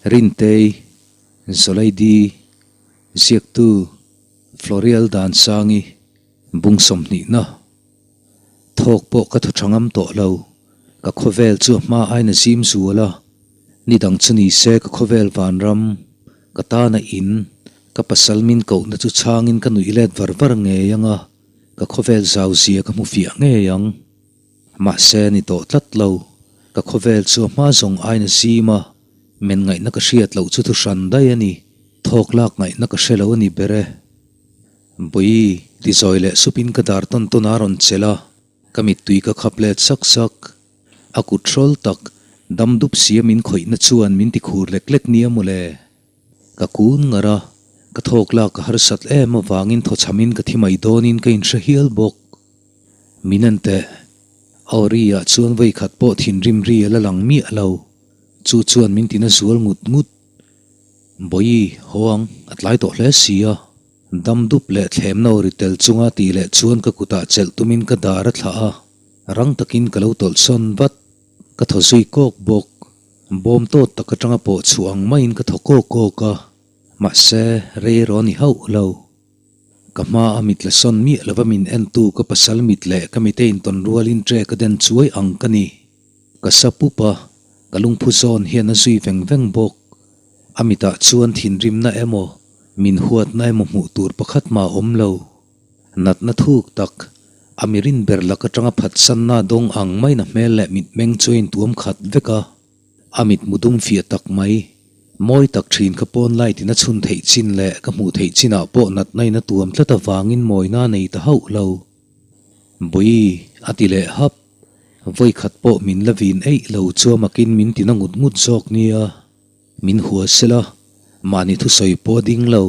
Rintei, Zawlaidi, Ziaktu, Florial Dansangi, Bung sawmhnihna. Thawk pawh ka thaw tha ngam tawh lo. Ka khawvel chu a hma aina zim zual a. Ni dang chu ni se ka khawvel vanram, ka tana in, ka pasal min kohna chu chhangin ka nuih let var var ngei ang a, ka khawvel zau zia ka hmu fiah ngei ang. Mahse ni tawh tlat lo, ka khawvel chu a hma zawng aina zim a, men ngaihna ka hriat loh chu thu hran daih a ni, thawk lak ngaihna ka hre lo a ni ber e. Bawi, ti zawi leh supin ka dar tawn tawn a rawn chelh a, ka mittui ka khap let sak sak. A kut hrawl tak, dam dup sia min khawihna chuan min ti khur lek lek nia mawle. Ka kun ngar a, ka thawk lak ka harsat em avangin thawchhamin ka thi mai dawnin ka inhre hial bawk. Min en teh. A aw ri ah chuan vawi khat pawh thinrim ri a la lang miah lo. Chu chuan min tina zual ngut ngut. Bawi, haw ang, a tlai tawh hle si a. Dam dup leh thlemna aw ri tel chunga tih leh chuan ka kutah chelh tumin ka dar a thlah a, rang takin ka lo tawlh sawn vat. Ka thaw zui kawk bawk. Bawm tawt tak atanga pawh chhuah ang maiin ka thaw kawk kawk a, mahse rei erawh a ni hauh lo. Ka hma a mit la sawn miah lova min entu ka pasal mit leh ka mite intawn rualin ṭe ka den chuai ang ka ni. Ka sa pup a, ka lungphu zawn hian a zui veng veng bawk. A mitah chuan thinrimna emaw, min huatna emaw hmuh tur pakhat mah a awm lo. Natna thuk tak, a mirin ber lak atanga phatsanna dawng ang maiin a hmel leh mitmeng chu a intuam khat vek a. A mitmu dum fiah tak mai, mawi tak thin kha pawn light in a chhun theih chin leh ka hmuh theih chinah pawh natna in a tuam tlat avangin mawina a nei ta hauh lo. Bawi, a ti leh hap. Vawi khat pawh min la vin eih lo chu amakin min tina ngut ngut zawk nia. Min hua sela, mahni thusawi pawh a ding lo.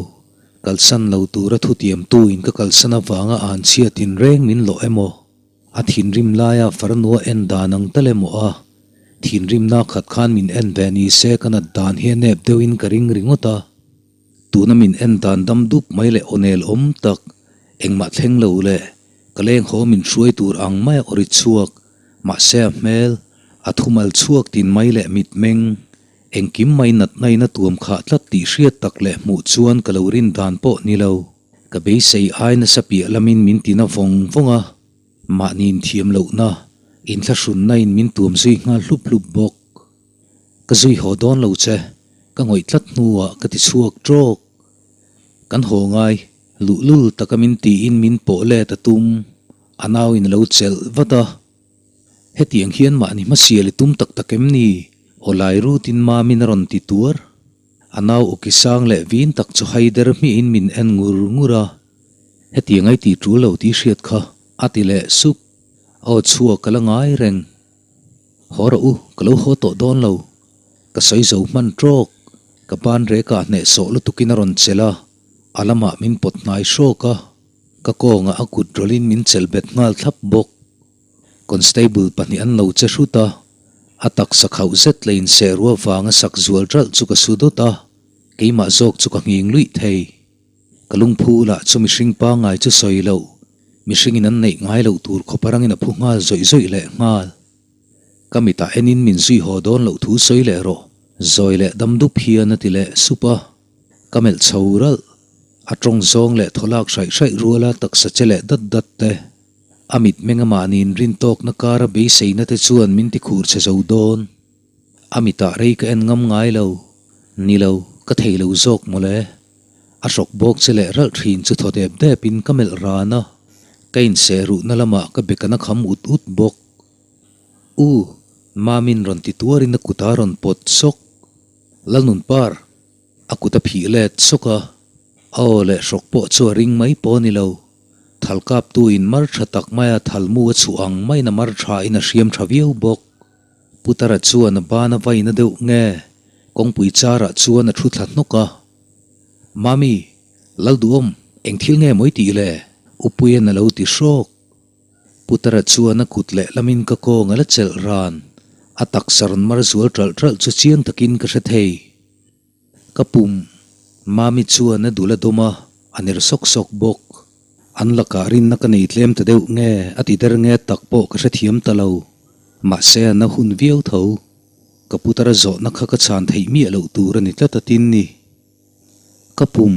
Kalsan lo tura thutiamtu in ka kalsan avanga an chhiat in reng min lawh emaw? A thinrim laia farnua en dan ang tal emaw a? Thinrimna khat khan min en ve ni se ka nat dan hi a nep deuhin ka ring ringawt a. Tuna min en dan dam dup mai leh awnel awm tak, engmah thleng lo leh ka leng haw min hruai tur ang maia aw ri chhuak, mahse a hmel, a thumal chhuak tin mai leh mitmeng, engkim mai natna in a tuam khah tlat tih hriat tak leh hmuh chuan ka lo rin dan pawh ni lo. Ka beisei ai nasa piah lamin min tina vawng vawng a, mahni inthiam lohna, inthlahrunna in min tuam zui nghal hlup hlup bawk. Ka zui haw dawn lo che, ka ngawih tlat hnuah ka ti chhuak trawk. Kan haw ngai, luhlul taka min tiin min pawh let a tum, a nau in a lo chelh vat a. Hetiang hian mahni hmasial i tum tak tak em ni? Aw lai rutin Mamin a rawn ti tuar. A nau awki sang leh vin tak chu haider hmiahin min en ngur ngur a. Hetiang ai ti tul lo tih hriat kha, a ti leh sup. Aw chhuak ka la ngai reng. Haw rawh u, ka lo haw tawh dawn lo. Ka sawi zo hman trawk. Ka ban rekah hnehsawh lutukin a rawn chelh a, a lamah min pawt hnai hrawk a, ka kawngah a kut rawlhin min chelh bet nghal thlap bawk. Constable pahnih an lo che hrut a, a taksa khauh zet leh inseh ruah vanga sak zual ṭalh chu ka su dawt a, keimah zawk chu ka nghing luih thei. Ka lungphu lah chu mihring pangngai chu sawi loh, mihringin an neih ngai loh tur khawp arangin a phu nghal zawih zawih leh nghal. Ka mitah enin min zui haw dawn loh thu sawi leh rawh, zawi leh dam dup hian a ti leh sup a. Ka melh chho ralh, a tawng zawng leh thaw lak hraih hraih ruala taksa che leh dat dat te. A mitmeng amahniin rintawkna kara beiseina te chuan min ti khur chhe zo dawn. A mitah rei ka en ngam ngai lo, ni lo, ka thei lo zawk mawle. A hrawk bawk che leh ralh thin chu thaw dep dep in ka melh ran a, ka inseh ruhna lamah ka bekana kham ut ut bawk. U, Mamin rawn ti tuarin a kut a rawn pawt sawk. Lalnunpar, a kut a phih let sawk a, a aw leh hrawk pawh chu a ring mai pawh a ni lo. Thal kaptu in mar tha tak maia thal mu a chhuah ang maiin a mar tha in a hriam tha viau bawk. Putara chuan a ban a vaina deuh nge kawngpui charah chuan a thu thla hnawk a. Mami, Lalduhawm, eng thil nge mawi tih le? Upuian a lo ti hrawk. Putara chuan a kut leh lamin ka kawng a la chelh ran. A taksa rawn mar zual ṭalh ṭalh chu chiang takin ka hre thei. Ka pum, Mami chuan a dul a dawm a, a ner sawk sawk bawk. An lakah rinna ka nei tlem ta deuh nge a ti der nge tak pawh ka hrethiam ta lo. Mahse a na hun viau tho. Ka putara zawhna kha ka chhan theih miah loh tur a ni tlat a tin ni. Ka pum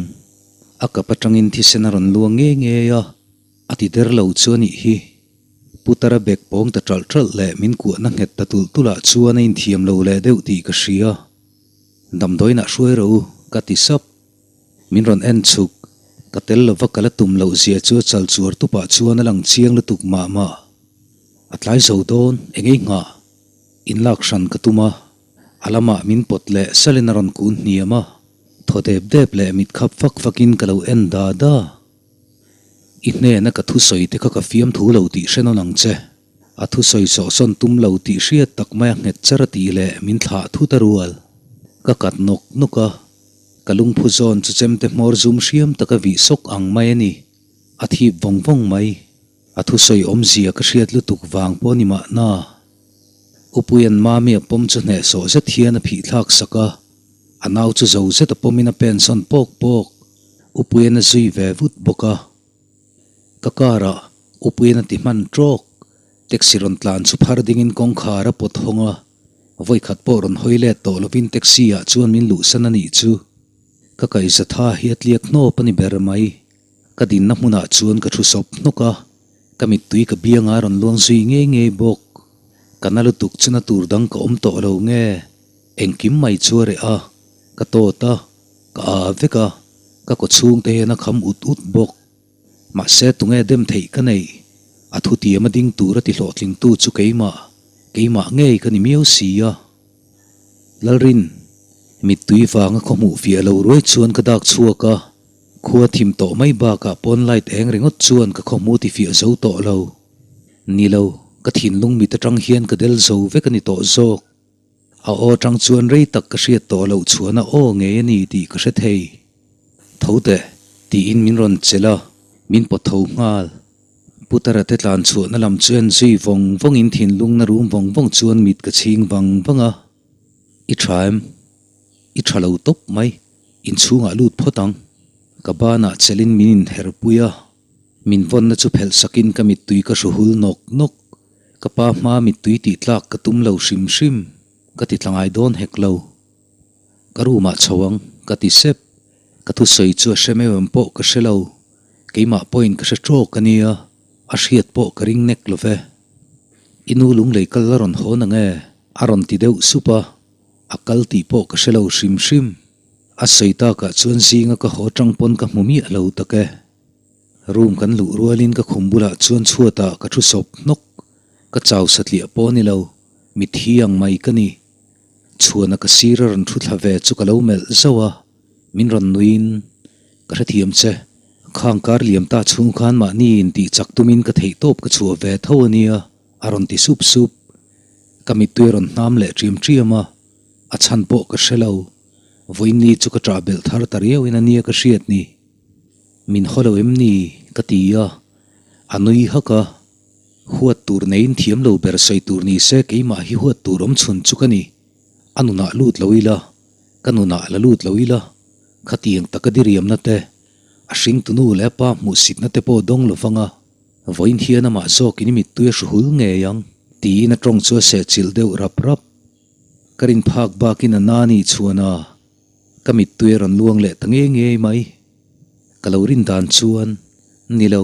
a kap atangin thisen a rawn luang ngei ngei a, a ti der lo chu a nih hi. Putara bek pawng ta ṭalh ṭalh leh min kuahna nghet ta tulh tulh ah chuan a inthiam lo leh deuh tih ka hria. Damdawiinah hruai rawh u, ka ti sap. Min rawn en chhuk, ka tel lova ka la tum loh zia chu a chal chuar tupah chuan a lang chiang lutuk mah mah. A tlai zo dawn, eng ei nghah? Inlak hran ka tum a, a lamah min pawt leh salin a rawn kun hniam a, thaw dep dep leh mit khap fak fakin ka lo en da da. I hnena ka thusawi te kha ka fiamthu lo tih hre nawn ang che. A thusawi sawhsawn tum lo tih hriat tak maia nghet char a tih leh min thlah thut a rual. Ka kat nawk nawk a, ka lungphu zawn chu chemte hmawr zum hriam taka vih sawk ang mai a ni. A thip vawng vawng mai. A thusawi awmzia ka hriat lutuk vang pawh ni mahna. Upuia'n Mami a pawm chu hnehsawh zet hian a phih thlak sak a, a nau chu zo zet a pawmin a pensawn pawk pawk. Upuia'n a zui ve vut bawk a. Ka car ah Upuia'n a ti hman trawk. Taxi rawn tlan chu phar dingin kawngkhar a pawt hawng a, vawikhat pawh rawn hawi let tawh lovin taxi ah chuan min luhsan a nih chu. Ka kaihzatha hi a tliak hnawp a ni ber mai. Ka dinna hmunah chuan ka thu sawp hnawk a, ka mittui ka bianga rawn luang zui ngei ngei bawk. Ka na lutuk chuna tur dang ka awm tawh lo nge? Engkim mai chu a reh a, ka tawt a, ka aa vek a, ka kaw chhungte hian a kham ut ut bawk. Mahse tunge dem theih ka neih? A thutiam a ding tur a ti hlawhtlingtu chu keimah, keimah ngei ka ni miau si a. Lalrin, mittui vanga khaw hmuh fiah lo ruai chuan ka dak chhuak a. Khua thim tawh mai bakah pawn light eng ringawt chuan ka khawhmu ti fiah zo tawh lo. Ni lo, ka thinlung mit atang hian ka del zo vek a ni tawh zawk. A aw atang chuan rei tak ka hriat tawh loh chuan a aw ngei a ni tih ka hre thei. Tho teh, tiin min rawn chelh a, min pawt tho nghal. Putara te tlan chhuahna lam chu en zui vawng vawngin thinlungna rum vawng vawng chuan mit ka chhing vang vang a. I tha em? I tha lo tawp mai, inchhungah lut phawt ang. Ka banah chelin min inher pui a, min vawnna chu phelh sakin ka mittui ka hru hul nawk nawk. Ka pa hmaa mittui tih tlak ka tum lo hrim hrim, ka ti tla ngai dawn hek lo. Ka room ah chho ang, ka ti sep. Ka thusawi chu a hre meuh em pawh ka hre lo, keimah pawhin ka hre tawk a nia, a hriat pawh ka ring nek lo ve. I nu lunglei kal a rawn hawn ang e, a rawn ti deuh sup a. A kal tih pawh ka hre lo hrim hrim. A sawi takah chuan zinga ka haw tang pawn ka hmu miah lo tak e. Room kan luh rualin ka khum bulah chuan chhuatah ka thu sawp hnawk. Ka chau satliah pawh a ni lo, mitthi ang mai ka ni. Chhuana ka sir a rawn thu thla ve chu ka lo melh zauh a, min rawn nuiin, Ka hrethiam che, khang kar liam ta chhung khan mahni intih chak tumin ka theihtawp ka chhuah ve tho a nia, a rawn ti sup sup. Ka mittui a rawn hnam leh ṭiam ṭiam a, a chhan pawh ka hre lo. Vawiinni chu ka ṭah belh thar ta riauin a nia ka hriat ni. Min haw lo em ni? ka ti a, a nui hak a. Huat tur neiin thiam lo ber sawi tur ni se keimah hi huat tur awm chhun chu ka ni. A nunah lut lo ila, ka nunah la lut lo ila, khatiang taka diriamna te, a hringtunu leh a pa hmuhsitna te pawh dawng lo vang a. Vawiin hian amah zawkin i mittui a hru hul ngei ang, tiin a tawng chu a sehchilh deuh rap rap. Ka rin phak bakin a na ni chhuan a, ka mittui a rawn luang leh ta ngei ngei mai. Ka lo rin dan chuan, ni lo,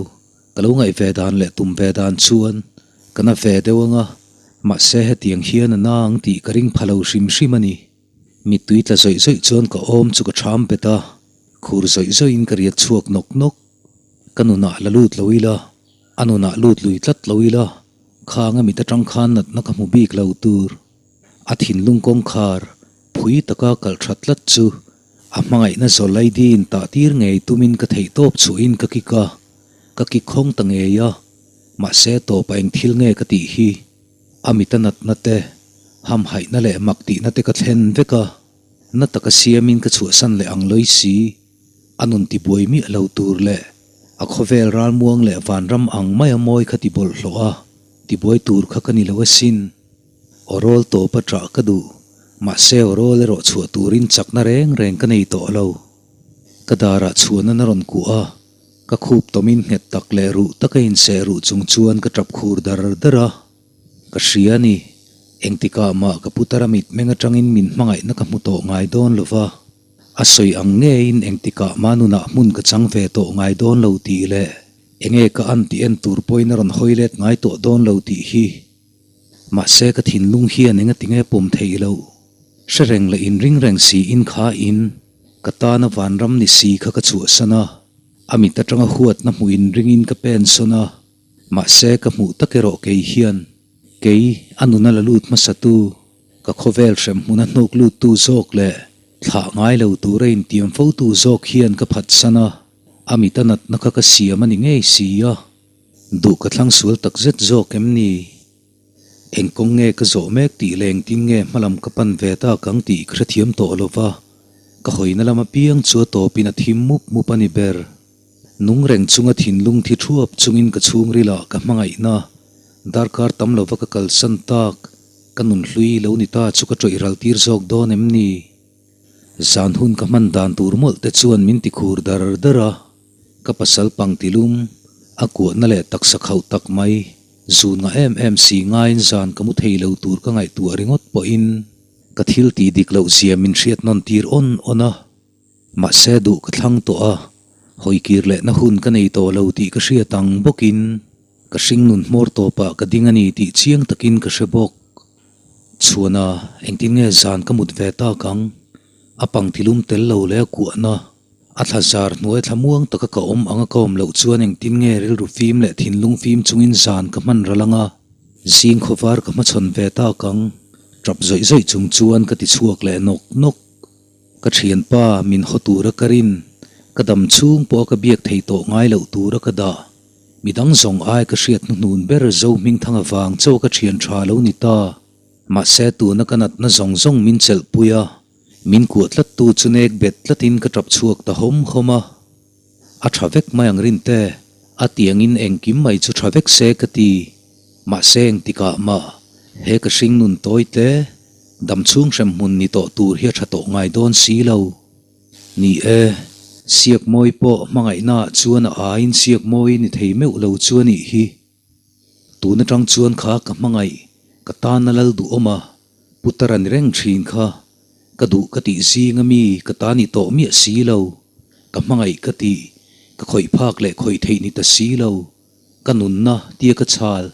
ka lo ngaih ve dan leh tum ve dan chuan ka na ve deuh ang a, mahse hetiang hian a na ang tih ka ring pha lo hrim hrim a ni. Mittui tla zawih zawih chuan ka awm chu ka ṭham bet a, khur zawih zawihin ka riat chhuak nawk nawk. Ka nunah la lut lo ila, a nunah lut lui tlat lo ila, khang a mit atang khan natna ka hmu bik lo tur. A thinlung kawngkhar phui taka kalh that tlat chu a hmangaihna Zawlaidi in tah tir ngei tumin ka theihtawp chhuahin ka kik a, ka kik khawng ta ngei a, mahse tawpah eng thil nge ka tih hi? A mit a natna te, hamhaihna leh mak tihna te ka thlen vek a, na taka siamin ka chhuahsan leh ang lawi si. A nun tibuai miah lo tur leh a khawvel ralmuang leh vanram ang maia mawi kha ti bawlhhlawh a, tibuai tur kha ka ni lo asin. Aw rawl tawp a ṭah ka duh, mahse aw rawl erawh chhuah turin chakna reng reng ka nei tawh lo. Ka darah chhuahna na rawn kuah a, ka khup tawmin nghet tak leh ruh taka inseh ruh chung chuan ka ṭap khur dar dar a. Ka hria a ni. Engtikah mah ka putara mitmeng atangin min hmangaihna ka hmu tawh ngai dawn lo va, a sawi ang ngeiin engtikah mah nunah hmun ka chang ve tawh ngai dawn lo tih leh enge ka an tih en tur pawhin a rawn hawi let ngai tawh dawn lo tih hi. Mahse ka thinlung hian enga tinge pawm theih loh? Hre reng leh inring reng siin kha in ka tana vanram ni si kha ka chhuahsan a, a mit atanga huatna hmuh inringin ka pensawn a, mahse ka hmuh tak erawh kei hian kei a nuna la lut hmasatu, ka khawvel hrem hmuna hnuk luttu zawk leh thlah ngai lo tura intiam fotu zawk hian ka phatsan a, a mit a natna kha ka siam a ni ngei si a. Duh ka thlang sual tak zet zawk em ni? Eng kawng nge ka zawh mek tih leh engtin nge hmalam ka pan ve tak ang tih ka hrethiam tawh lo va, ka hawina lam apiang chu a tawpin a thim mup mup a ni ber. Nung reng chunga thinlung thi thuap chungin ka chhungrilah ka hmangaihna darkar tam lova ka kalsan tak ka nunhlui lo ni ta chu ka tawih ral tir zawk dawn em ni? Zan hun ka hman dan tur mawlh te chuan min ti khur dar dar a. Ka pasal pangtilum, a kuahna leh taksa khauh tak mai, zun ngah em em si ngaiin zan ka mu thei lo tur ka ngaihtuah ringawt pawhin ka thil tih dik loh zia min hriat nawn tir awn awn a. Mahse duh ka thlang tawh a, hawikir lehna hun ka nei tawh lo tih ka hriat ang bawkin ka hringnun hmawr tawpah ka ding a ni tih chiang takin ka hre bawk. Chhuana, engtin nge zan ka mut ve tak ang? A pangtilum tel lo leh a kuahna. A thla zar hnuai thla muang taka ka awm anga ka awm loh chuan engtin nge rilru fim leh thinlung fim chungin zan ka hman ral anga zing khawvar ka hmachhawn ve tak ang, tap zawih zawih chung chuan ka ti chhuak leh nawk nawk. Ka thianpa min haw tura ka rin, ka dam chhung pawha ka biak thei tawh ngai loh tura ka dah. Midang zawng ai ka hriat hnuhnun ber Zo Hmingthanga vang chaw ka thian tha lo ni ta. Mahse tuna ka natna zawng zawng min chelhpui a. Min kuah tlat tu chu nek bet tlatin ka tap chhuak ta hawm hawm a. A tha vek mai ang Rinte, a tiangin engkim mai chu tha vek se ka ti. Mahse engtikah mah he ka hring nun tawi tle, dam chhung hrem hmun ni tawh tur hi a tha tawh ngai dawn si lo. Ni e, Siakmawi pawh hmangaihnaah chuan a aiin Siakmawi ni thei meuh lo chu a nih hi. Tun atang chuan kha ka hmangaih, ka tan a lal duhawm a, putar a ni reng thin kha. Ka duh ka tih zing a mi ka ta ni tawh miah si lo. Ka hmangaih ka tih, ka khawih phak leh khawih theih ni ta si lo. Ka nunna tia ka chhal,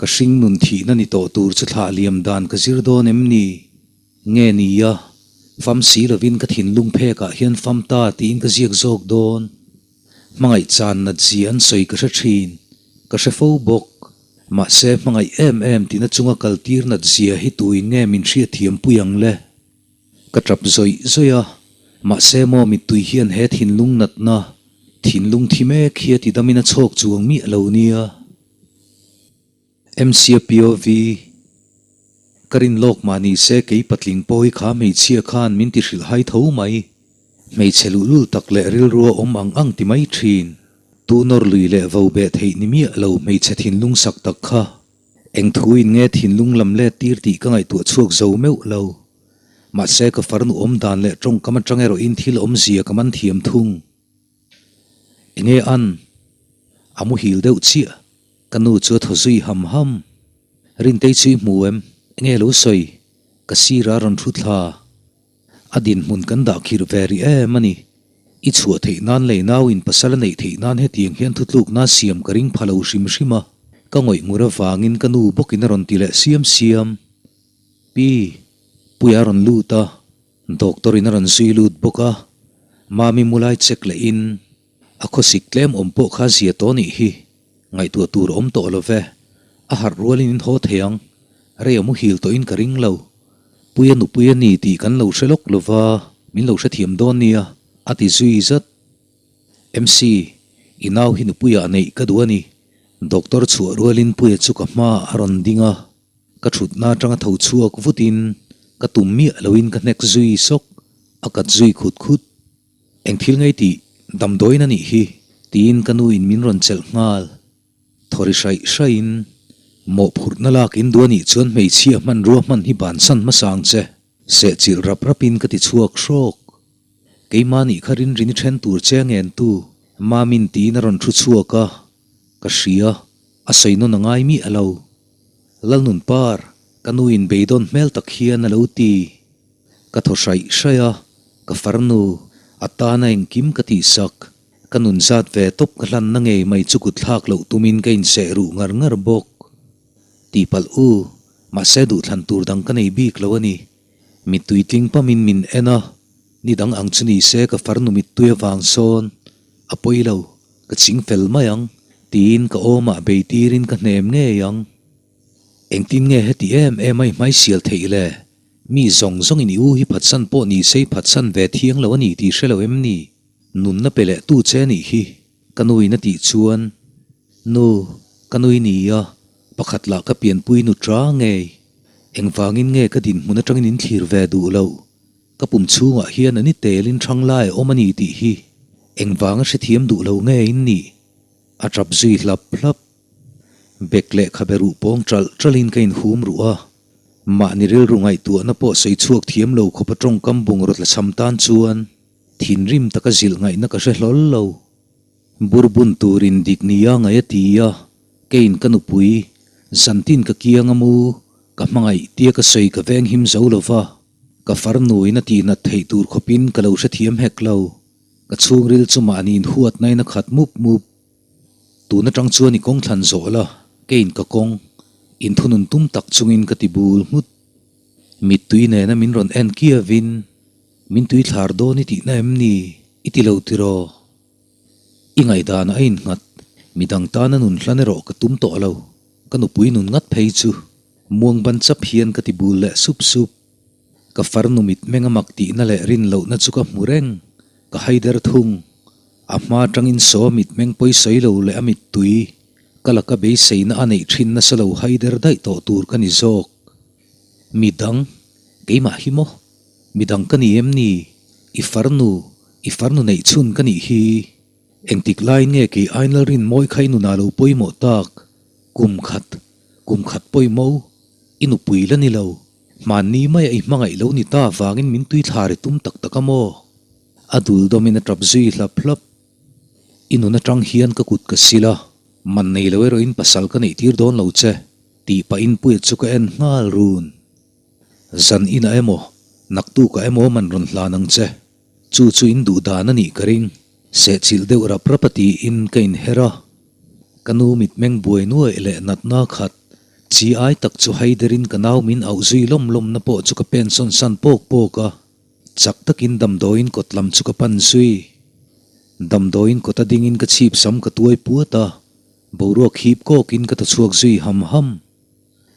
ka hring nun thihna ni tawh tur chu thlah liam dan ka zir dawn em ni? Nge nia, fam si lovin ka thinlung phekah hian fam ta tiin ka ziak zawk dawn. Hmangaih chan nat zia an sawi ka hre thin, ka hre fo bawk. Mahse hmangaih em em tina chunga kal tir nat zia hi tuin nge min hriatthiam pui ang le? Ka tap zawih zawih a, mahse maw mittui hian he thinlung natna, thinlung thi mek hi a ti damin a chhawk chuang miah lo nia. MCPOV, Ka rin lawk mah ni se kei patling pawh hi kha hmeichhia khan min ti hrilh hai tho mai. Hmeichhe luhlul tak leh rilrua awm ang ang ti mai thin. Tu nawr lui leh vo beh theih ni miah lo hmeichhe thinlung sak tak kha. Eng thu in nge thinlung lam let tir tih ka ngaihtuah chhuak zo meuh lo. Mahse ka farnu awm dan leh tawngkam atang erawhin thil awmzia ka man thiam thung. Enge an? A muhil deuh chiah. Ka nu chu a thaw zui ham ham. Rintei chu i hmu em? Enge lo sawi? Ka sira rawn thu thla. A dinhmun kan dah khirh ve rih em a ni. I chhuah theih nan lei nau in pasal a neih theih nan hetiang hian thutlukna siam ka ring pha lo hrim hrim a. Ka ngawih ngur avangin ka nu bawkin a rawn ti leh siam siam. Pi, Puia a rawn lut a, doctor in a rawn zui lut bawk a. Mami mu lai check leh in. A khawsik tlem awm pawh kha zia tawh nih hi. Ngaihtuah tur awm tawh lo ve. A harh rualin in haw thei ang. Rei a muhil tawhin ka ring lo. Puia nupui a ni tih kan lo hre lawk lo va, min lo hrethiam dawn nia, a ti zui zat. MC, i nau hi nupuiah neih ka duh a ni. Doctor chhuah rualin Puia chu ka hmaah a rawn ding a. Ka thutna atanga tho chhuak vutin ka tum miah loin ka hnek zui sawk, a kat zui khut khut. Eng thil ngei tih damdawiin a nih hi tiin ka nu in min rawn chelh nghal. Thawri hraih hraihin mawhphurhna lak in duh a nih chuan hmeichhia hmanrua hman hi bansan hmasa ang che. Sehchilh rap rapin ka ti chhuak hrawk. Keimah nih kha rinrin i then tur che a ngen tu Mamin tiin a rawn thu chhuak a, ka hria, a sawi nawn a ngai miah lo. Lalnunpar! Ka nu in beidawn hmel tak hian a lo ti. Ka thaw hraih hraih a, ka farnu, a tana engkim ka tihsak. Ka nun zat ve tawp ka hlanna ngei mai chu kut thlak loh tumin ka inseh ruh ngar ngar bawk. Tihpalh u, mahse duhthlan tur dang ka nei bik lo a ni. Mittui tling pamin min en a, ni dang ang chu ni se ka farnu mittui avang sawn a pawi lo, ka ching fel mai ang, tiin ka awmah bei tirin ka hnem ngei ang. Engtin nge heti em em a i hmaisial theih le? Mi zawng zawngin i u hi phatsan pawh ni se i phatsan ve thiang lo a ni tih hre lo em ni? Nunna pe leh tu che nih hi, ka nuin a tih chuan, Nu, ka nui ni a, pakhat lah ka pianpui nu tra ngei. Engvangin nge ka dinhmun atangin in thlir ve duh loh? Ka pum chhungah hian a ni telin thang lai a awm a ni tih hi engvanga hrethiam duh lo nge in nih? A tap zui hlap hlap. Bek leh khabe ruh pawng ṭalh ṭalhin ka inhum ruh a, mahni rilru ngaihtuahna pawh sawi chhuak thiam lo khawpa ṭawngkam bungraw tlachham tan chuan thinrim taka zilh ngaihna ka hre hlawl lo. Burbun turin dik nia ngaih a ti a, keiin ka nupui, zantin ka kiang a mu, ka hmangaih tia ka sawi ka venghim zo lo va, ka farnuin a tihnat theih tur khawpin ka lo hrethiam hek lo. Ka chhungril chu mahni inhuatnain a khat mup mup. Tun atang chuan i kawng thlan zawh la, keiin ka kawng, inthunun tum tak chungin ka ti bul nghut. Mittui nena min rawn en kiavin, Min tui thlar dawn i tihna em ni? I ti lo tiraw? I ngaihdanah a innghat, midang tana nun hlan erawh ka tum tawh lo, ka nupui nun ngat phei chu. Muang ban chap hian ka ti bul leh sup sup. Ka farnu mitmeng a mak tihna leh rin lohna chu ka hmu reng, ka haider thung. A hma atangin saw a mitmeng pawi sawi lo leh a mittui, ka laka beiseina a neih thin nasa lo haider daih tawh tur ka ni zawk. Midang, keimah hi maw? Midang ka ni em ni? I farnu, i farnu neih chhun ka nih hi. Engtik laiin nge kei Ainal Rinmawi kha i nunah lo pawimawh tak? Kum khat, kum khat pawimawh, i nupui la ni lo. Hmanni maia i hmangaih lo ni ta avangin min tui thla ri tum tak tak a maw? A dul dawmin a tap zui hlap hlap. I nun atang hian ka kut ka sil a, man nei lo erawhin pasal ka neih tir dawn lo che, tih pahin Puia chu ka en nghal run. Zan inah emaw, naktukah emaw man rawn hlan ang che. Chu chu in duh dan a nih ka ring. Sehchilh deuh rap rap a tiin ka inher a. Ka nu mitmeng buai nuaih leh natna khat chi ai tak chu haiderin ka nau min auh zui lawm lawmna pawh chu ka pen sawn san pawk pawk a. Chak takin damdawiin kawt lam chu ka pan zui. Damdawiin kawta dingin ka chhip sam ka tuai puat a, boruak hip kawkin ka thaw chhuak zui ham ham.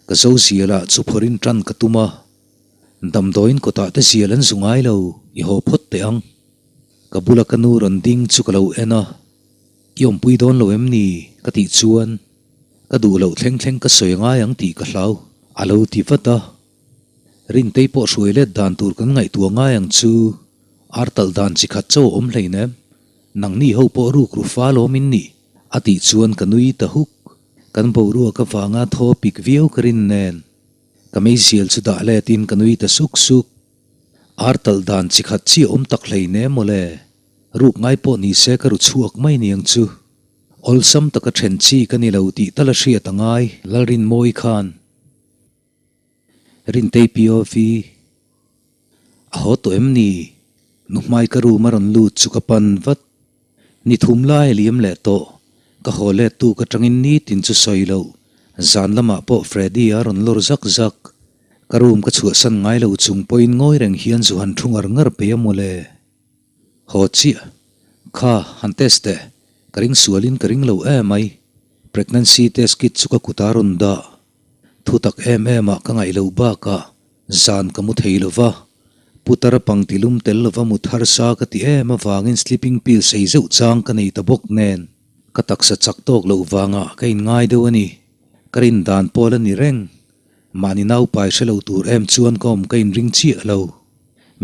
Ka zo zialah chu phawrin tan ka tum a. Damdawiin kawtah te zial an zu ngai lo, i haw phawt teh ang. Ka bula ka nu rawn ding chu ka lo en a, I awmpui dawn lo em ni? ka tih chuan ka duh loh thleng thleng ka sawi ngai ang tih ka hlau a lo ti vat a. Rintei pawh hruai let dan tur kan ngaihtuah ngai ang chu ar talh dan chi khat chauh a awm hleinem, nangni ho pawh ruk ru fal awm in nih a tih chuan ka nui ta huk. Kan boruak avanga thaw pik viau ka rin nen. Ka meizial chu dah letin ka nui ta suk suk. Ar talh dan chi khat chiah awm tak hleinem mawle. Ruk ngai pawh ni se ka ru chhuak mai niang chu. Awlsam taka then chi ka ni lo tih tal a hriat a ngai Lalrinmawi khan. Rintei POV. A haw tawh em ni? Nu hmai ka room a rawn lut chu ka pan vat. Ni thum lai a liam leh tawh. Ka haw let tuk atangin nitin chu sawi loh. Zan lamah pawh Freddy a rawn lawr zak zak. Ka room ka chhuahsan ngai lo chung pawhin ngawi reng hian zu han thu ngar ngar pei a mawle. Haw chiah. Kha, han test teh. Ka ring sualin ka ring lo em mai. Pregnancy test kit chu ka kut a rawn dah. Thu tak em em ah ka ngaih loh bakah zan ka mu thei lo va, Putar pangti lum tel lova mut harsa ka ti em avangin sleeping pill sei zeuh chang ka nei ta bawk nen ka taksa chak tawk loh vangah ka inngai deuh a ni. Ka rin dan pawl a ni reng. Mahni naupai hre lo tur em chuan ka awm ka inring chiah lo.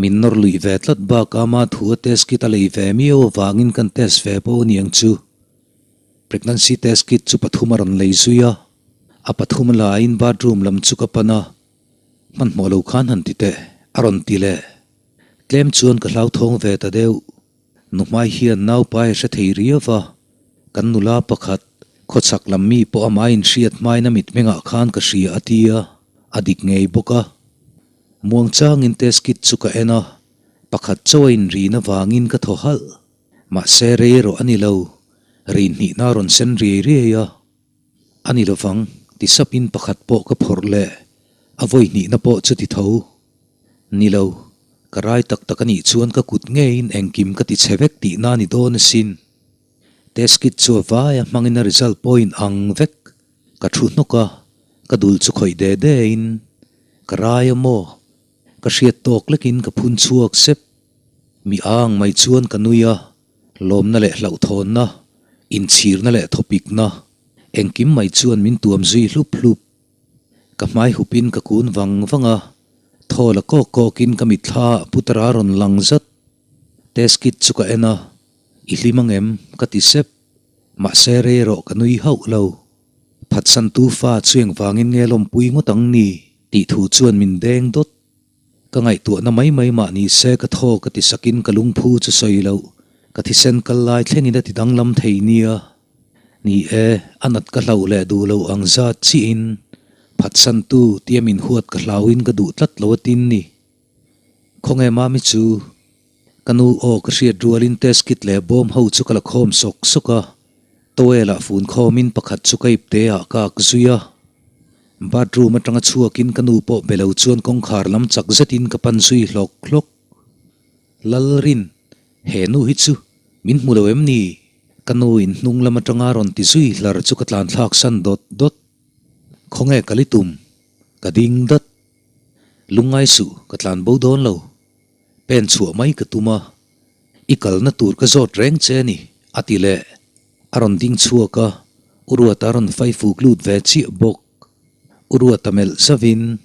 Min nawr luih ve tlat bakah ama thu a test kit a lei ve miau avangin kan test ve pawh a niang chu. Pregnancy test kit chu pathum a rawn lei zui a. A pathum laiin bathroom lam chu ka pan a, hmanhmawh lo khan han ti teh, a rawn ti leh. Tlem chuan ka hlauthawng ve ta deuh. Nu hmai hian naupai a hre thei riau va, kan nula pakhat, khawchhak lam mi pawh amah inhriat hmain a mitmengah khan ka hria a ti a. A dik ngei bawk a. Muangchangin test kit chu ka en a, pakhat chauh a inrin avangin ka thaw halh. Mahse rei erawh a ni lo, rin hnihna a rawn sen riai riai a. A ni lovang, ti sapin pakhat pawh ka phawrh leh, a vawi hnihna pawh chu ti tho. Ni lo, ka rai tak tak a nih chuan ka kut ngeiin engkim ka ti chhe vek tihna a ni dawn asin. Test kit chu a vai a hmangin a result pawh in ang vek. Ka thu hnawk a, ka dul chu khawih de de in, ka rai a maw? Ka hriat tawk lekin ka phun chhuak sep. Mi ang mai chuan ka nui a, lawmna leh hlauhthawnna, inchhirna leh thawpikna, engkim mai chuan min tuam zui hlup hlup. Ka hmai hupin ka kun vang vang a, thaw la kawk kawkin ka mitthla ah putara rawn lang zat. Test kit chu ka en a, I hlim angem? ka ti sep. Mahse rei erawh ka nui hauh lo. Phatsantu fa chu engvangin nge lawmpui ngawt ang ni? tih thu chuan min deng dawt. Ka ngaihtuahna mai mai mah ni se ka thaw ka ti sakin ka lungphu chu sawi loh, ka thisen kal lai thlengin a ti danglam thei nia. Ni e, a nat ka hlauh leh duh loh ang zat chiahin phatsantu tia min huat ka hlauhin ka duh tlat lo atin ni. Khawnge mami chu? Ka nu aw ka hriat rualin test kit leh bawm ho chu ka la khawm sawk sawk a, towel ah fun khawmin pakhat chu ka ipte ah ka ak zui a. Bathroom atanga chhuakin ka nu pawh be lo chuan kawngkhar lam chak zetin ka pan zui hlawk hlawk. Lalrin, he nu hi chu min hmu lo em ni? Ka nu in hnung lam atanga rawn ti zui hlar chu ka tlan thlak san dawt dawt. Khawnge ka li tum? Ka ding dat. Lungngai suh, ka tlan bo dawn lo. Pen chhuah mai ka tum a, I kalna tur ka zawt reng che a ni, a ti leh. A rawn ding chhuak a, U Ruata a rawn fai fuk lut ve chiah bawk. U Ruata melh zauhin,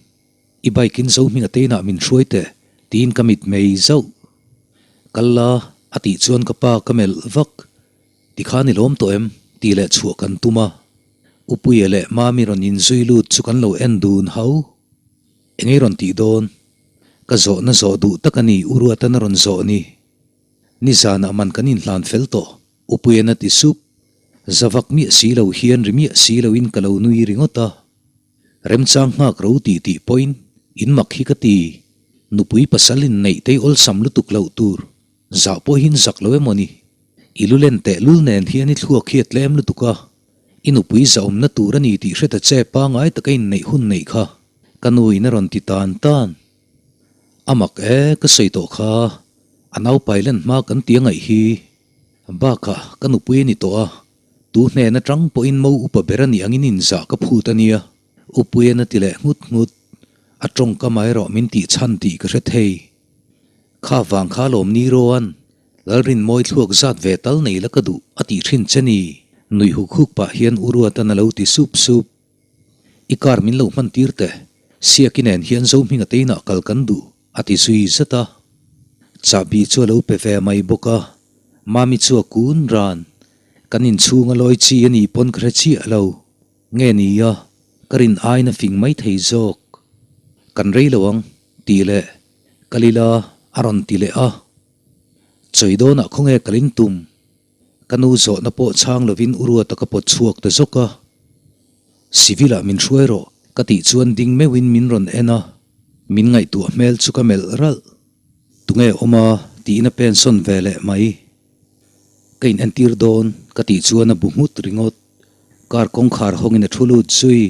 I bike in Zohminga te inah min hruai teh, tiin ka mit mei zauh. Kal la, a tih chuan ka pa ka melh vak. Tikhan i lawm tawh em? tih leh chhuah kan tum a. U Puia leh Mami rawn inzui lut chu kan lo en dun hau. Eng ei rawn tih dawn? Ka zawhna zawh duh tak a ni, U Ruatan a rawn zawh ni. Nizanah man kan inhlan fel tawh, U Puian a ti sup. Zavak miah si lo hian ri miah si loin ka lo nui ringawt a. Remchang nghak ro tih tih pawhin in mak hi ka ti. Nupui pasal inneih tei awlsam lutuk loh tur. Zah pawhin zak lo emaw ni? I lu len teh lul nen hian i thluak hi a tlem lutuk a. I nupui zahawmna tur a ni tih hre ta che pangai taka inneih hun neih kha ka nu in a rawn ti tan tan. A mak e, ka sawi tawh kha, a naupai len hma kan ti a ngaih hi. Bakah ka nupui a ni tawh a, tu hnen atang pawhin mo upa ber a nih angin inzah ka phut a nia, Upuian a ti leh nghut nghut. A tawngkam ah erawh min tih chhan tih ka hre thei. Kha vang kha lawm ni Roan, Lalrinmawi thluak zat ve tal nei la ka duh a tih thin che ni, nuih huk huk pah hian U Ruatan a lo ti sup sup. I car min lo hman tir teh, Siaki nen hian Zohminga te inah kal kan duh a ti zui zat a. Chahbi chu a lo pe ve mai bawk a, Mami chu a kun ran, kan inchhung a lawi chi a nih pawn ka hre chiah lo. Nge nia, ka rin aiin a fing mai thei zawk. Kan rei lo ang, tih leh kal ila a rawn ti leh a. Chawi dawnah khawnge kal in tum? Ka nu zawhna pawh chhang lovin U Ruata ka pawt chhuak ta zawk a. Civil ah min hruai rawh ka tih chuan ding meuhin min rawn en a, min ngaihtuah hmel chu ka melh ralh. Tunge awm a? tiin a pensawn ve leh mai. Ka in entir dawn ka tih chuan a bu nghut ringawt. Car kawngkhar hawngin a thu lut zui.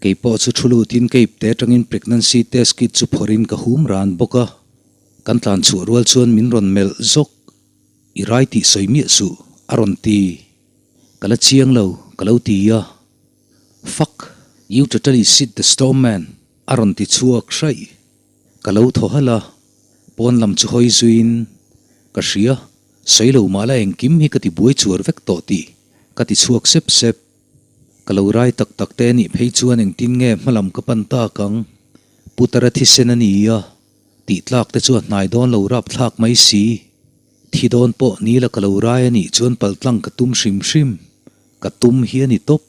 Kei pawh chu thu lutin ka ipte atangin pregnancy test kit chu phawrhin ka hum ran bawk a. Kan tlan chhuah rual chuan min rawn melh zawk. I rai tih sawi miah suh, a rawn ti. Ka la chiang lo, ka lo ti a. Fuck! You totally shit the storm man, a rawn ti chhuak hraih. Ka lo thaw halh a, pawn lam chu hawi zuiin, Ka hria, sawi lo mah la engkim hi ka ti buai chuar vek tawh tih ka ti chhuak sep sep. Ka lo rai tak tak te nih phei chuan engtin nge hmalam ka pan tak ang? Putara thisen a ni a, tih tlak te chu a hnai dawn lo rap thlak mai si. Thi dawn pawh ni la ka lo rai a nih chuan paltlang ka tum hrim hrim, ka tum hi a ni tawp.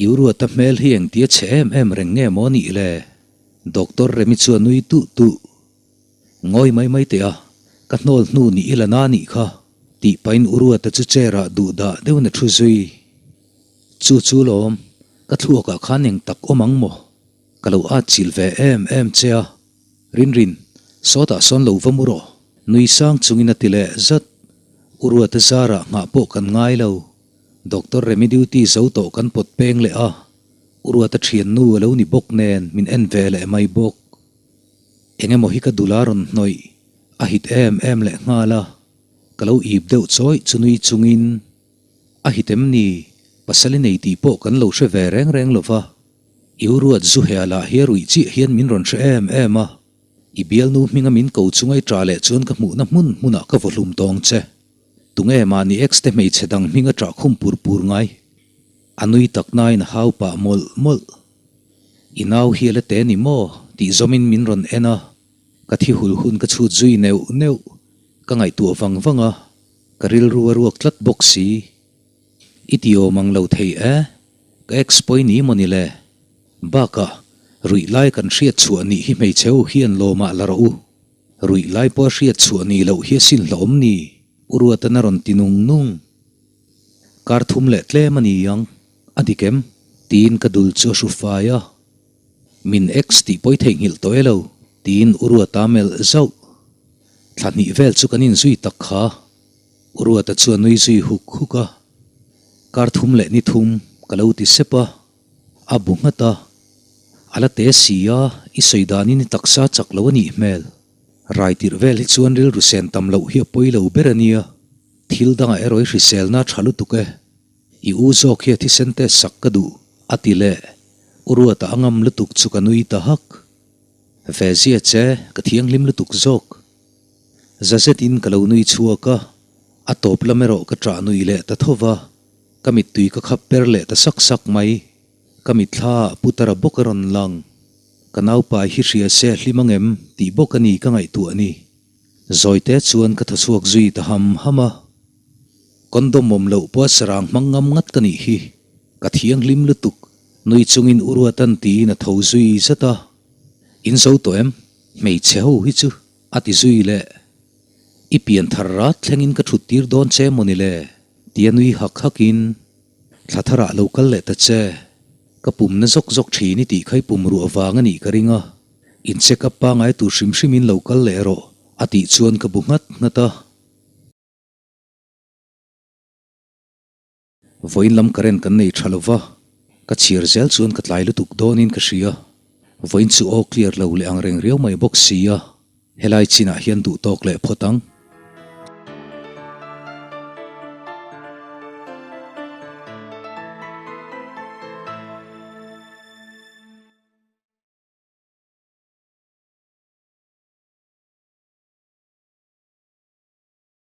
I Uruata hmel hi engtia chhe em em reng nge maw nih le? Doctor Remi chu a nui tuh tuh. Ngawi mai mai teh a, ka hnawl hnu nih i la na nih kha, tih pahin Uruata chu chair ah duh dah deuhin a thu zui. Chu chu lawm, Ka thluakah khan eng tak awm ang maw? Ka lo at chil ve em em che a. Rinrin, sawtah sawn lo va mu rawh. Nui sang chungin a ti leh zat. U Ruata zarah nghah pawh kan ngai lo. Doctor Remi duty zo tawh kan pawt peng leh a. U Ruata thiannu a lo ni bawk nen min en ve leh mai bawk. Eng emaw hi ka dul a rawn hnawih a hit em em leh nghal a. Ka lo ip deuh chawih chu nui chungin a hit em ni? Pasal i nei tih pawh kan lo hre ve reng reng lo va. I u Ruat Zuhea lah hi a ruih chiah hian min rawn hre em em a. I bialnu hminga min ko chunga i ṭah leh chuan ka hmuhna hmun hmunah ka vaw hlum tawng che. Tunge mahni ex te hmeichhe dang hminga ṭah khum pur pur ngai? A nui tak nain a hau pah mawlh mawlh. I nau hi a la te ni maw? tih zawmin min rawn en a. Ka thi hul hun ka chhut zui neuh neuh. Ka ngaihtuah vang vang a, ka rilru a ruak tlat bawk si. I ti awm ang lo thei e, ka ex pawi ni maw ni le? Bakah, ruih lai kan hriat chhuah nih hi hmeichhe ho hian lawmah la rawh u. Ruih lai pawh a hriat chhuah nih loh hi a sin hlawm ni, U Ruatan a rawn ti nung nung. Kar thum leh tlem a ni ang, a dik em? Tiin ka dul chu a hru fai a. Min ex tih pawi theihnghilh tawh e lo, tiin U Ruata melh zauh. Thla hnih vel chu kan inzui tak kha. U Ruata chu a nui zui huk huk a. Kar thum leh ni thum ka lo ti sep a, a bu nghat a. A la te si a, i sawi danin i taksa chak lo a nih hmel. Rai tirh vel hi chuan rilru sen tam loh hi a pawi lo ber a nia. Thil dangah erawh i hriselna a tha lutuk e. I u zawk hi a thisen te sak ka duh, a ti leh. U Ruata a ngam lutuk chu ka nui ta hak. Ve zia che, ka thianghlim lutuk zawk. Za zetin ka lo nui chhuak a, a tawp lam erawh ka ṭah nui leh ta tho va, ka mittui ka khap per leh ta sak sak mai. Ka mitthla ah Putara bawk a rawn lang. Ka naupai hi hria se hlim ang em tih bawk a ni ka ngaihtuah ni. Zawite chuan ka thaw chhuak zui ta ham ham a. Condom awm loh pawh a sarang hmang ngam ngat ka nih hi. Ka thianghlim lutuk, nui chungin U Ruatan tiin a tho zui zat a. In zo tawh em? Hmeichhe ho hi chu a ti zui leh. I pian thar rat thlengin ka thut tir dawn che maw ni le? Tia nui hak hakin thla tharah lo kal leh ta che. Ka pumna zawk zawk thin i tih kha i pum ruah vang a nih ka ring a. In check up pangai tur hrim hrimin lo kal leh rawh a tih chuan ka bu nghat nghat a. Vawiin lam current kan nei tha lova, ka chhiar zel chuan ka tlai lutuk dawnin ka hria. Vawiin chu aw clear lo leh ang reng riau mai bawk si a, helai chinah hian duh tawk leh phawt ang.